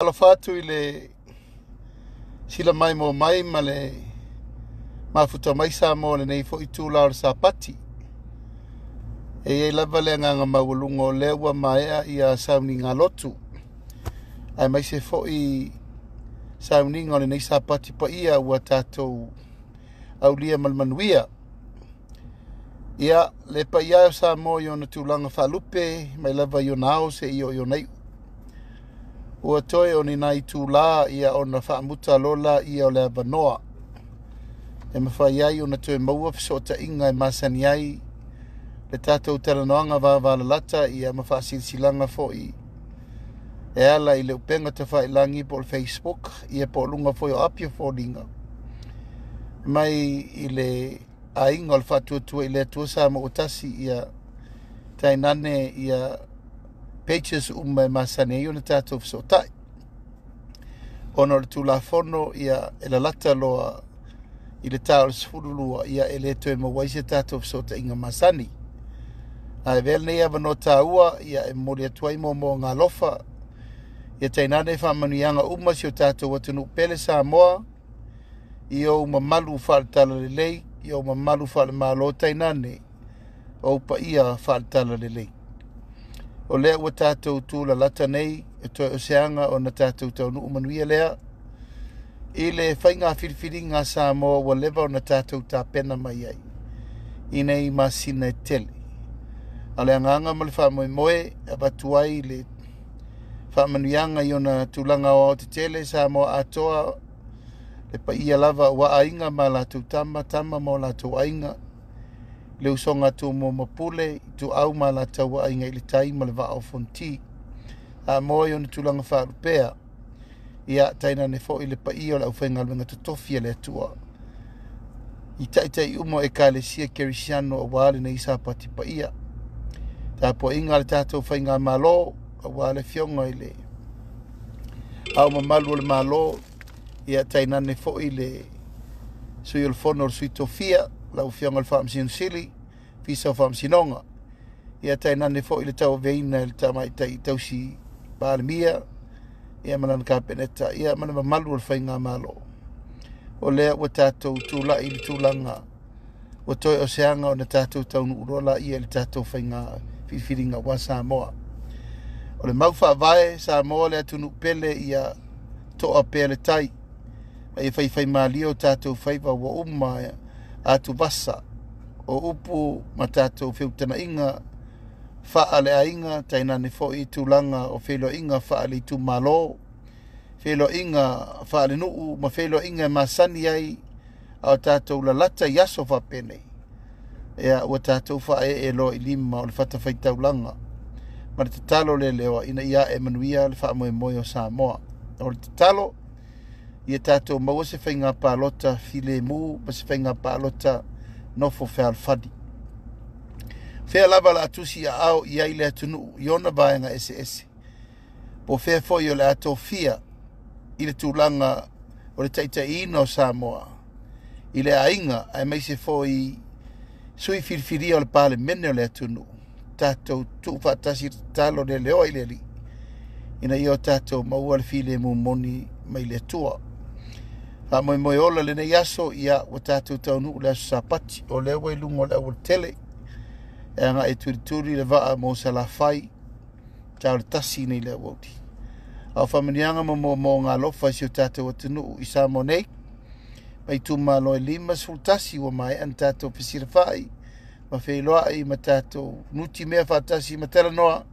Alofa atu i le sila maimoa mai ma le mafuta mai Samoa i lenei foi itula o le Sapati. E i ai lava le agaga maualuga o lea ua maea ia sauniga lotu, aemaise foi sauniga o lenei Sapati paia ua tatou aulia ma le manuia. Ia, le paia e o Samoa i ona tulaga faalupe mai lava i ona ao seia oo i ona iu. Ua toe o ni nai itulā ia ona faamuta loa laia o le avanoa e mafai ai ona toe maua fesootaiga e masani ai le tatou talanoaga vavalalata ia ma faasilasilaga foi e ala i le upega tafailagi po o le Facebook ia po o luga foi o api o foliga mai i le aiga o le Faatuatua i le Atua Samoa ua Tasi ia tainane ia pages uma e masani ai ona tatou fesootai. Ona o le Tulafono ia e lalata loa i le ta o le 12 ia e le toe maua ai se tatou fesootaiga masani. Ae avea lenei avanoa taua ia e momoli atu ai moomooga alofa ia tainane faamanuiaga uma si o tatou atunuu pele Samoa i ou mamalu faale-talalelei, i ou mamalu faale-Malo tainane ou paia faale-talalelei. O lea ua tatou tulalata nei e toe o se aga ona tatou taunuu manuia lea i le faiga filifiliga a Samoa ua leva ona tatou tapena mai ai i nei masina e tele. A o le agaga ma le faamoemoe e avatu ai le faamanuiaga i ona tulaga aoaotetele Samoa atoa, le paia lava aua aiga ma latou tama, tama ma o latou aiga, le usoga a Tumua ma Pule, Ituau ma Alataua, Aiga i le Tai ma le Vaa o Fonoti. Samoa i ona tulaga faalupea, ia tainane foi le paia o le aufaigaluega totofi a le Atua i taitai uma o Ekalesia Kerisiano aua lenei Sapati paia. Tapuaiga a le tatou faigamalo aua le Afioga i le Ao Mamalu o le Malo, ia tainane foi le Sui o le Fono o le Sui Tofia, lau Afioga i le Faamasino Sili, Ofisa o Faamasinoga, ia tainane foi le tauaveina e le Tamaitai Tausi Palemia ia ma lana Kapeneta, ia ma le mamalu o le faigamalo. O lea ua tatou tulai i le tulaga ua toe o se aga ona tatou taunuu loa laia i le tatou faiga filifiliga aua Samoa. O le mau faavae, Samoa le atunuu pele ia toa pea le tai, ma ia faifaimalie o tatou faiva ua uma atuvasa o upu ma tatou feutanaiga faaleaiga, tainane foi tulaga o feiloaiga faale-itumalo, feiloaiga faalenuu ma feiloaiga e masani ai a o tatou lalata i aso faapenei. Ia ua tatou faaee loa i lima o le fatafaitaulaga ma le tatalo le leoa ina ia ae manuia le faamoemoe o Samoa. O le tatalo ia tatou maua se faiga palota filemu ma se faiga palota nofo fealofani. Fea lava la tusi aao i ai le atunuu i ona vaega eseese, po o fea foi o le a tofia i le tulaga o le taitaiina o Samoa i le aiga aemaise foi sui filifilia o le Palemene o le atunuu, tatou tuufaatasi i le tatalo le leoa i le Alii ina ia o tatou maua le filemu moni mai le Atua. Faamoemoe ola lenei aso, ia ua tatou taunuu le aso Sapati, o lea ua i luga o le aualatele e agai e tulituli le vaa mo Salafai, ta o le 1 nei le aoauli. A o faamanuiaga ma moomooga alofa i si o tatou atunuu i Samoa nei, ma itumalo e 51 ua maea ona tatou fesilafai ma feiloai ma tatou nutimea faatasi ma talanoa,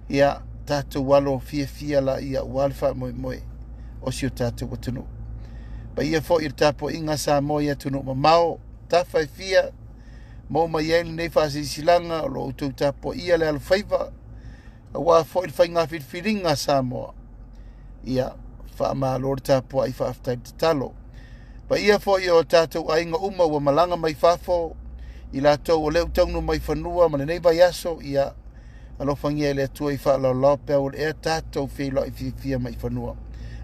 ia tatou alo fiafia laia aua le faamoemoe o si o tatou atunuu. Paia foi i le tapuaiga a Samoa i atunuu mamao, tafa e fia maua mai ai lenei faasilasilaga o lo o outou tapuaia le alofaiva aua foi le faiga filifiliga a Samoa. Ia faamalo le tapuai, faafetai le tatalo. Paia foi o tatou aiga uma ua malaga mai fafo, i latou o lea ua taunuu mai fanua ma lenei vaiaso, ia alofagia e le Atua i faalaolao peau o le ea tatou feiloai fiafia mai fanua.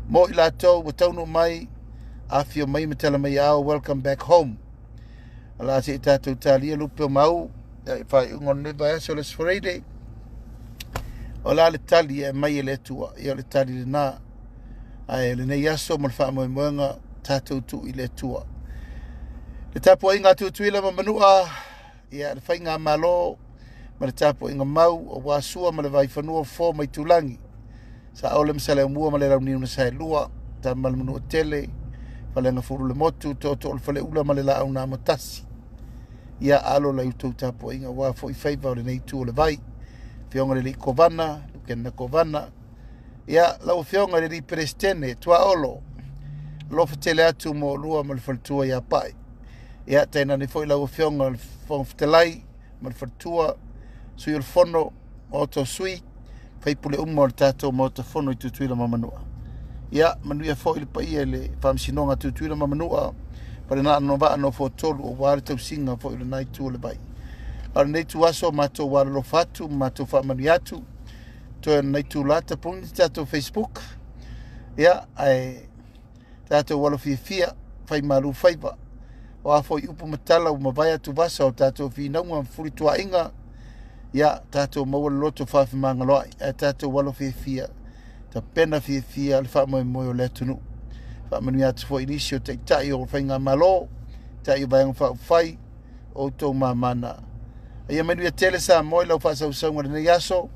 Mo i latou ua taunuu mai, afio mai ma tala mai ao, welcome back home. Ala se i tatou talia lupe o mau, ia i faaiuga o lenei vaiaso le Aso Faraile. O le a le tali e aumai e le Atua, ia o le tali lena. Ae o lenei aso ma le faamoemoega tatou tuu i le Atua. Le tapuaiga a Tutuila ma Manua, ia le faigamalo ma le tapuaiga mau aua Sua ma le Vaifanua, Fofo ma Aitulagi, Saole ma Saleaaumua ma le Launiu na Saelua, Tama ma le Manuatele, Faleagafulu le Motu, Tootoo o le Faleula ma le Laau na Amotasi. Ia alo la outou tapuaiga aua foi faiva o lenei itu o le vai. Afioga i le Alii Kovana, Lukena Kovana, ia lau Afioga i le Alii Peresetene, Tuaolo, alofa tele atu mo oulua ma le faletua ia Pai. Ia tainane foi lau Afioga i le Fofoga Fetalai ma le faletua, sui o le Fono, Maota o Sui, faipule uma o le tatou Maota Fono i Tutuila ma Manua. Ia manuia foi le paia i le Faamasinoga a Tutuila ma Manua, ma le Vaa Nofoatolu aua le tausiga foi o lena itu o le vai. A o lenei ituaso matou alolofa atu, matou faamanuia atu, toe o lenei itula tapuni le tatou Facebook, ia ae tatou alo fiafia, fai malu faiva. O a foi upu ma tala ua mavae atu vasa o tatou finauga ma fefulituaaiga, ia tatou maua le loto faafemagaloai, ae tatou alo fiafia, tapena fiafia le faamoemoe o le atunuu. Faamanuia atu foi i nisi o taitai o faigamalo, taitai o Vaega Faaupufai, o outou mamana. Ia manuia tele Samoa i lau faasausauga i lenei aso. Ou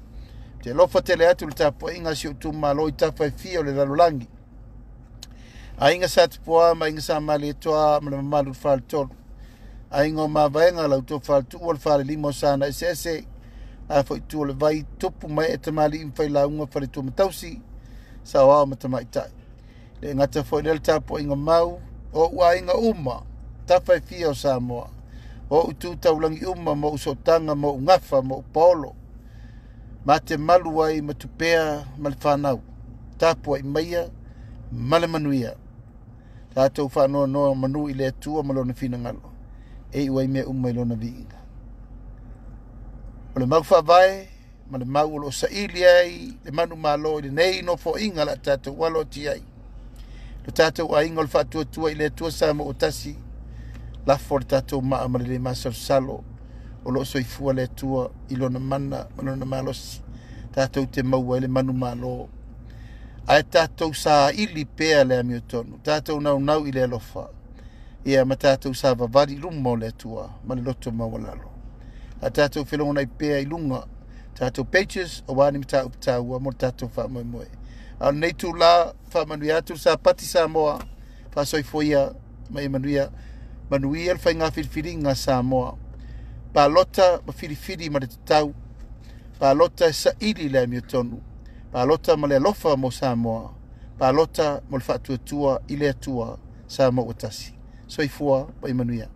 te alofa tele atu i le tapuaiga a si ou itumalo i tafa e fia o le lalolagi. Aiga Sa Tupua ma Aiga Sa Malietoa ma le mamalu i le Faletolu. Aiga o Mavaega, la outou faletuua le falelima o Sana eseese, a foi itu o le vai, tupu ma ee tamalii ma failauga faletua ma tausi, saoao ma tamaitai. Le gata foi lea le tapuaiga mau o ou aiga uma, tafa e fia o Samoa, o ou tu taulagi uma ma ou sootaga ma ou gafa ma ou paolo, ma te malu ai ma tupea ma le fanau, tapuai maia ma le manuia. Tatou faanoanoa manu i le Atua ma lona finagalo, e iu ai mea uma i lona viiga. O le mau faavae ma le mau o lo o saili ai le manumalo i lenei nofoaiga o le a tatou alo atu i ai. Lo tatou aiga o le faatuatua i le Atua Samoa ua tasi, lafo le tatou maa ma le le masalosalo o lo o soifua le Atua i lona mana ma lona malosi, tatou te maua ai le manumalo. Ae tatou saili pea le amiotonu, tatou naunau i le alofa, ia ma tatou savavali i luma o le Atua ma le loto maualalo. A tatou felogonai pea i luga tatou pages aua ni mataupu taua mo le tatou faamoemoe. A o lenei itula, faamanuia atu le Sapati Samoa, faasoifua ia ma ia manuia, manuia le faiga filifiliga a Samoa. Palota ma filifili ma le tatau, palota e saili i le amiotonu, palota ma le alofa mo Samoa, palota mo le faatuatua i le Atua Samoa ua tasi. Soifua ma ia manuia.